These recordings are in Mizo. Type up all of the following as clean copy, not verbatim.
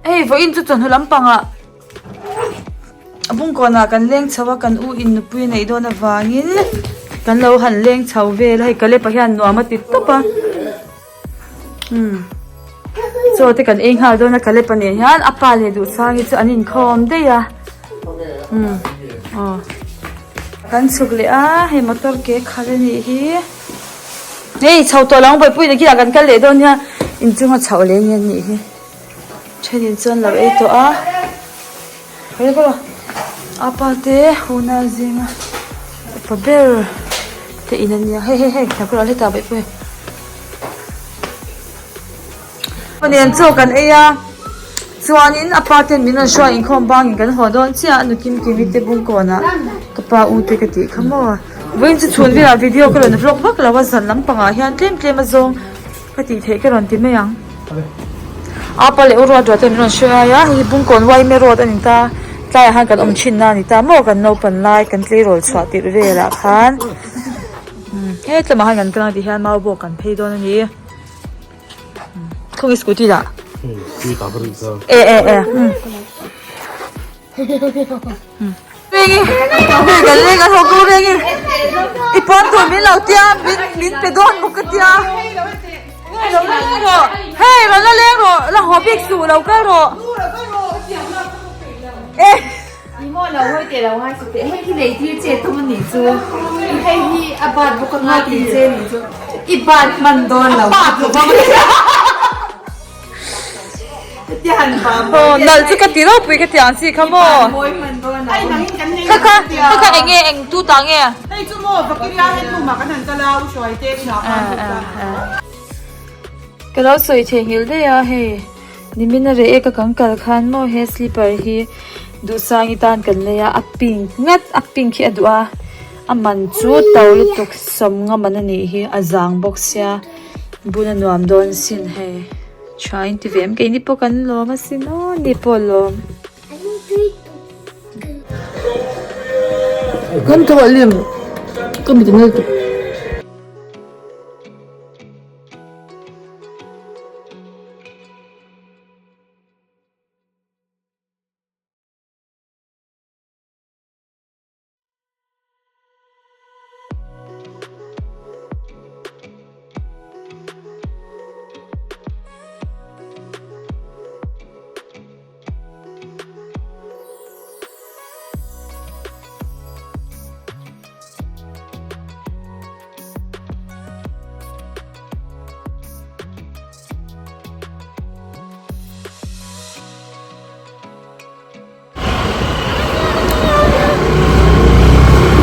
Hei vawiin chu chawhnu lampangah bungkawnah kan leng chho a kan u in nupui a neih dawn avangin kan lo han leng chho vel a hei Kalepa hian nuam a ti tawp a umm chaw te kan ei nghal dawn a Kalepa nen hian a pa leh Duhsangi chu an inkhawm daih a umm aw kan chhuk leh a hei motor ke khalh a nih hi. Hei chho tawh lo ang Bawihpuii te khiah kan kal leh dawn nia inchunga chhoh leh ania nih hi thenin chuan lo ei tawh a hawi bawk a apa te huna zinga upa ber te in ania hei hei hei hnakawr ah hetah Bawihpuii. Nen chaw kan ei a chuanin a pa ten min rawn hruai inkhawm bangin kan haw dawn chiah a nu kim kimi te bungkawnah ka pa u te ka tih kha maw vawiin chu chhun velah video ka rawn vlog vak lo a zan lampangah hian tlem tlem a zawng ka tih theih ka rawn ti mai ang apa leh u ruat ruat ten min rawn hruai a hei hi bungkawn yma road a ni ta tlaiah khan kan awm thin na a ni ta maw kan naupan lai kan tleirawl chhuah tirh velah khan hetlama khan kan kal ang tih hian maubawk kan phei dawn a ni. Khawnge scooty dah? E e e. Rengi, kan leng an hawk rengi. I pawn tur min lo tia, min min pe dawn bawk ka tia. Lo la leng rawh. Hei, rawn la leng rawh. La haw bik suh lo kal rawh. E. Ni maw lo hawi teh lo ngai suh teh hei hi lei tir che tum a nih chu hei hi a bat bawk a ngai tir che nih chu i bat hman dawn lo a bat lo bang hetia han ba mawi nalh chu ka ti ropui ka ti ang chi kha maw mawi hman dawn lo kha kha kha kha eng nge eng tu ta nge hei chu maw vakiria he tumah kan han kal a u hruai te inah khan ka lo sawi theihnghilh daih a hei. Nimin a reh e ka kan kal khan maw he slipper hi duhsangi tan kan lei a a pink ngat a pink hi a duh a a man chu to lutuk sawmnga man a nih hi a zang bawk sia bun a nuam dawn sin hei tha in ti ve em keini pawh kan lawm asin aw ni pawh a lawm. Kan thawh lim ka mit nal tuk.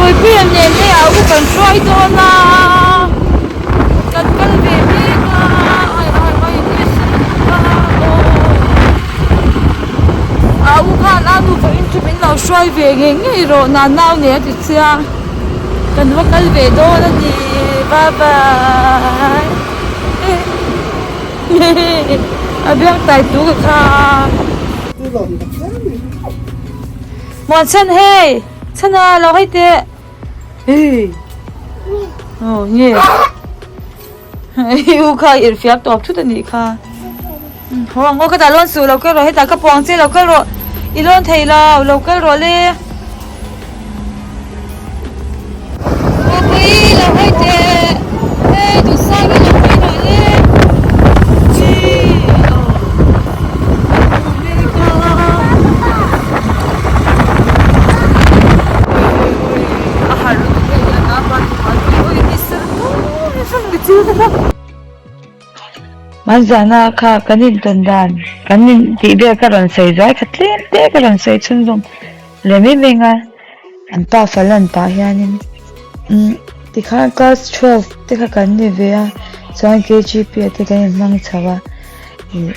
Bawipuia nen hei a u kan hruai dawn a kan kal ve mek a ai ai ai nasa lutuk a aw a u khan a nu pawhin chu min lo hruai ve ngei ngei rawh nanau nen a ti chiang. Kan va kal ve dawn a ni bye bye a biak tai tu ka kha muan chhan hei chhan a lo hei teh aw nge i u kha irhfiak tawp thut a nih kha haw ang aw ka dah lawn suh lo kal rawh hetah ka puang che lo kal rawh i lawn thei lo lo kal rawh le Pui lo hawi teh hei duhsang hi lo hawi rawh le chi aw a harh lutuk hei hian a ban ui ni ser Hmanzana kha kan intawn dan kan intih vel ka rawn sawi zuai kha tlem te ka rawn sawi chhunzawm leh mai mai ang a, an pa fa lan pah hianin umm tikhan class twelve te kha kan ni ve a chuan K_G_P ah te kan inhmang chho a ih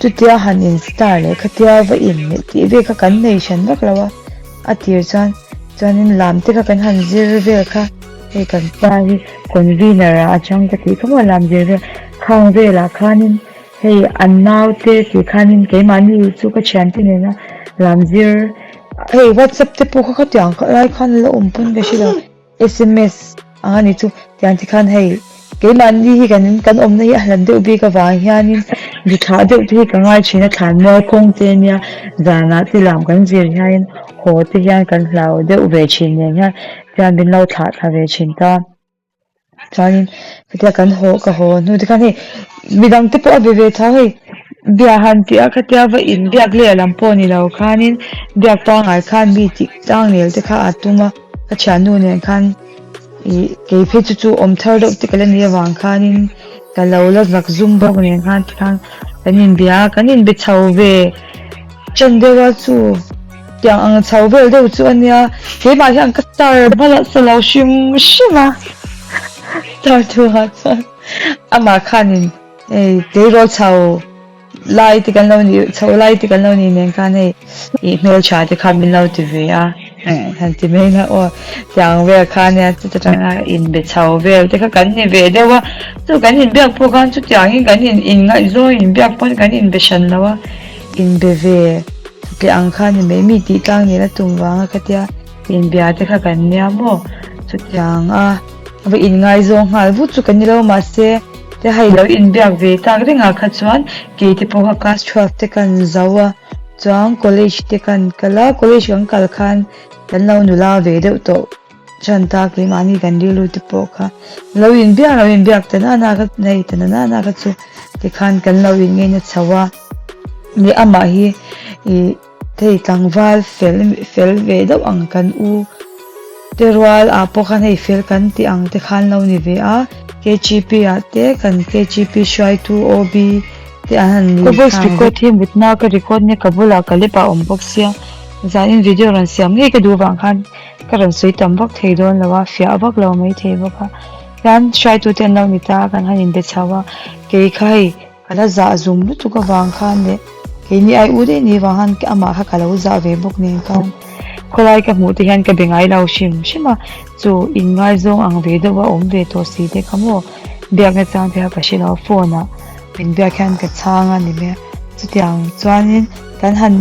chutia han in star leh khatia va inneih tih vel kha kan nei hran vak lo a a tir chuan chuanin lam te kha kan han zir vel kha. Hei kan pa hi convener ah a chang ka tih kha maw lam zir vel khang velah khanin hei an naute tih khanin keimahni chu ka thiante nena lam zir hei whatsapp te pawh kha khatiang lai khan la awm pawn ka hre lo sms ang a ni chu tiang te khan hei keimahni hi kan kan awmna hi a hlat deuh bik avang hianin. Zu thlah deuh te hi ka ngai thin a thlan mual kawng te ania zanah te lam kan zir hian haw te hian kan hlau deuh ve thin nen hian tihian min lo thlah thla ve thin ta chuanin hetia kan haw ka haw hnu te khan hei midang te pawh a be ve tho hei bia han tih a khatia va inbiak leh lam pawh ni lo khanin biak pangngai khan mi tih tlang nel te kha a tum a ka thiannu nen khan. Ih kei phei chu chu awm thar deuh te ka la nih avang khanin ka lo la zak zum bawk nen khan tikhan kan inbia a kan inbe chho ve ṭan deuh a chu tiang ang chho vel deuh chu a nia keimah hian ka star hma sa lo hrim hrim a star thuah chuan amah khanin hei tleirawl chho. Lai te kan lo nih chho lai te kan lo nih nen khan hei ih hmeltha te kha min lo ti ve a han ti mai ila aw tiang vel kha nia chuta tanga inbe chho vel te kha kan ni ve deuh a chu kan inbiak pawh khan chutiangin kan in inngaihzawn inbiak pawn kan inbe hran lo a inbe ve tih ang kha ni mai mi tih tlang nen a tum vanga khatia inbia te kha kan nia maw chutiang a va inngaizawng nghal vut chu kan ni lo mahse. Te hei lo inbiak ve tak rengah kha chuan kei te pawh kha class 12 te kan zo a, chuan college te kan kal a, college kan kal khan kan lo nula ve deuh tawh than ta keimahni kan rilru te pawh kha lo inbiak lo inbiak ta na na kha nei ta na na kha chu tikhan kan lo inngeina chho a, leh amah hi ih. Hei tlangval fel fel ve deuh ang kan u te rual ah pawh khan hei fel kan tih ang te khan lo ni ve a kgp ah te kan kgp hruaitu OB te an han ni Ka voice record hi mutna ka record nia ka bulah ka lep ah awm bawk sia zanin video rawn siam ngei ka duh vang khan ka rawn sawi tam vak thei dawn lo a fiah vak lo mai thei bawk a hian hruaitu te an lo ni ta a kan han inbe chho a kei kha hei Ka la zah zum lutuk avang khan leh keini ai u daih ni vang khan amah kha ka lo zah ve bawk nen khan khawlai ka hmuh te hian ka be ngai lo hrim hrim a, chu inngaizawng ang ve deuh a awm ve tawh si te kha maw biakna chang te kha ka hre lo a phone ah min biak hian ka chhang a ni mai a, chutiang chuanin kan han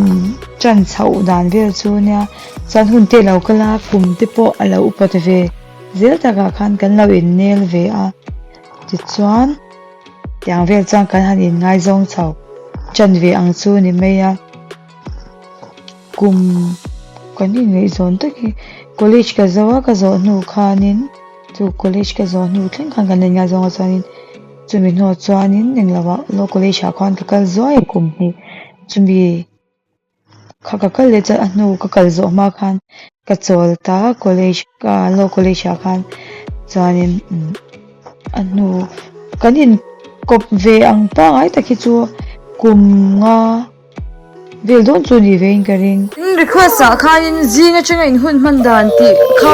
ṭan chhoh dan vel chu nia chuan hun te lo kal a kum te pawh a lo upat ve zel takah khan kan lo innel ve a tichuan. Tiang vel chuan kan han inngaizawng chho ṭan ve ang chu ni mai a, kum kan inngaihzawn tak hi college ka zo a, ka zawh hnu khanin chu college ka zawh hnu thleng khan kan la inngaizawng a chuanin chumi hnuah chuanin englo ah law college ah khan ka kal zuai a kum hnih chumi. Kha ka kal leh chuan a hnu ka kal zawh hma khan ka chawl ta a college ka law college ah khan chuanin a hnu kan inkawp ve ang pangngai tak hi chu kum nga vel dawn chu ni vein ka ring. Request ah khanin zing atanga in hun hman dan tih kha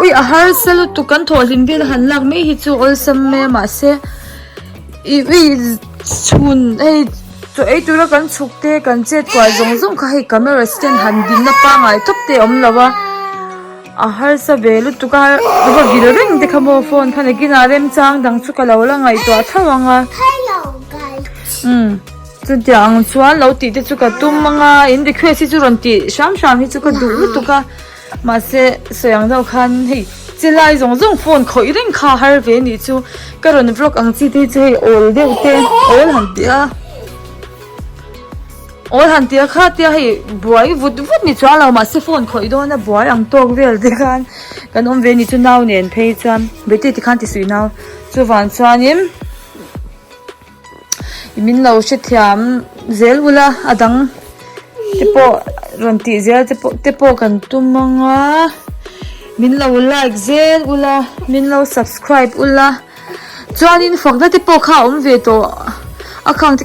ui a harsa lutuk kan thawhhlim vel a han lak mai hi chu awlsam mai a mahse ih ui chhun hei. Chaw ei tura kan chhuk te kan chet kual zawng zawng kha hei camera stand han dinna pangngai tawp te a awm lo a a harsa ve lutuk a va vil reng te kha maw phone kha nakinah remchang dang chu ka lo la ngaihtuah tho ang a umm chutiang ang chuan lo tih te chu ka tum ang a in request hi chu rawn tih hram hram hi chu ka duh lutuk a. Mahse sawi ang deuh khan hei chi lai zawng zawng phone khawih reng kha har ve nih chu ka rawn vlog ang chi te hi chu hei awl deuh te awl han tih a awl han tih a kha tia hei buai vut vut ni chuan lo mahse phone khawih dawn a buai ang tawk vel te khan kan awm ve nih chu nau nen phei chuan bete ti khan ti suih nau chuvang chuanin. Min lo hrethiam zel ula a dang te pawh rawn tih zel te pawh te pawh kan tum ang a min lo like zel ula min lo subscribe ula chuanin fakna te pawh kha a awm ve tawh a khang te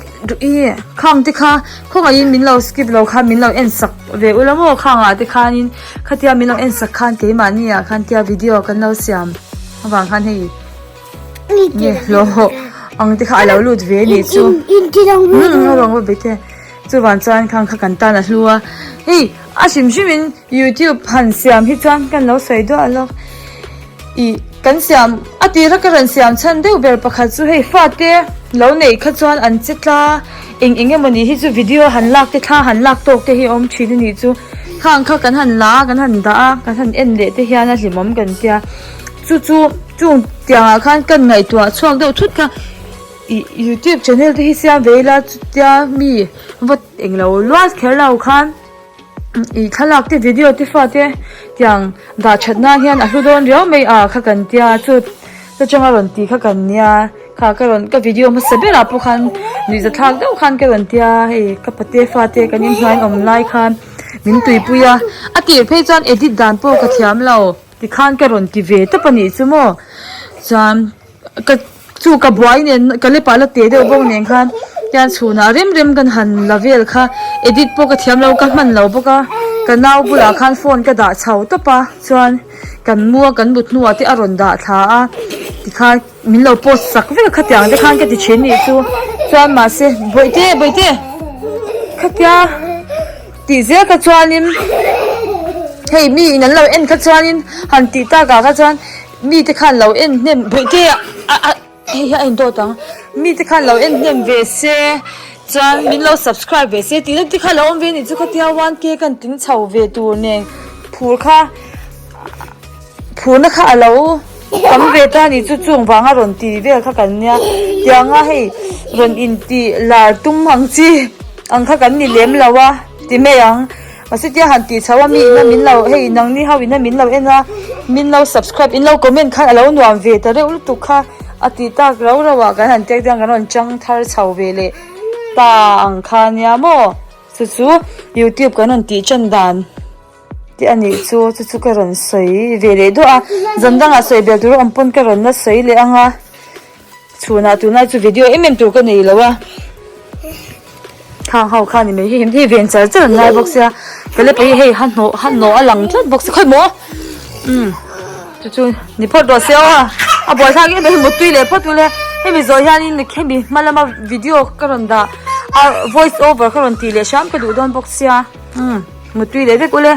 ih khang te kha khawngaihin min lo skip lo khan min lo en sak ve ula maw khangah te khanin khatia min lo en sak khan keimahni ah khan tia video kan lo siam avang khan hei. Nge hlawh ang te kha a lo lut ve nih chu umm a rawn va bete chuvan chuan khang kha kan tan a hlu a hei a hrim hrim in youtube han siam hi chuan kan lo sawi duah lawk ih kan siam a tira ka rawn siam chhan deuh ber pakhat chu hei fate lo neih kha chuan an che tla eng eng emawni hi chu video han lak te thla han lak tawk te hi a awm thin a nih chu khang kha kan han la a kan han dah a kan han en leh te hian a hlimawm kan tia. Chu chu chung tiangah khan kan ngaihtuah chhuak deuh thut kha. Ih youtube channel te hi siam ve ila chutia mi va englo luat kher lo khan ih thlalak te video te fa te tiang dah that nan hian a hlu dawn riau mai a kha kan tia chu ta changa rawn tih kha kan nia kha ka rawn ka video hmasa berah pawh khan nuihza thlak deuh khan ka rawn tia hei ka pate fate kan inhnuai an awm lai khan min tuipui a a tir phei chuan edit dan pawh ka thiam lo tikhan ka rawn ti ve tawp a nih chu maw chuan. Ka chu ka buai nen ka lepah la teh deuh bawk nen khan tian chhunah rem rem kan han la vel kha edit pawh ka thiam lo ka hman lo bawk a ka nau bulah khan phone ka dah chho tawp a chuan kan mu a kan mut hnuah te a rawn dah thla a tikhan min lo post sak vek a khatiang te khan ka ti thin nih chu chuan mahse bawihte bawihte khatia tih zel kha chuanin hei mi in an lo en kha chuanin han tih takah kha chuan. Mite khan lo en hnem bawihte a a hei hi a indawt ang mite khan lo en hnem ve se chuan min lo subscribe ve se tih na te kha lo awm ve anih chu khatia one k kan tling chho ve tur nen phur kha phurna kha a lo tam ve ta anih chu chung vanga rawn ti vel kha kan nia tianga hei rawn intih lar tum ang chi ang kha kan ni lem lo a ti mai ang. Mahse tia han tih chho a mi ina min lo hei nangni ho ina min lo en a min lo subscribe in lo comment khan a lo nuam ve ta reuh lutuk kha a tih tak rau rau ah kan han tek dawn kan rawn chang thar chho ve leh ta ang kha nia maw chu chu youtube kan rawn tih tan dan te a nih chu chu chu ka rawn sawi ve leh duah a zan dangah sawi bel tur a awm pawn ka rawn la sawi leh ang a. Chhunah tunlai chu video em em tur ka nei lo a khang ho kha ni mai hei hei ven char char an ngai bawk sia ka le pawh hi hei ha hnawh ha hnawh a lang tlat bawk sia khawi maw umm chu chu ni phawt rawh se aw a buaithlak em em hi mutui leh phawt ule hemi zawh hianin hemi hma lama video ka rawn dah a voice over ka rawn tih leh hram ka duh dawn bawk sia umm mutui leh vek ule.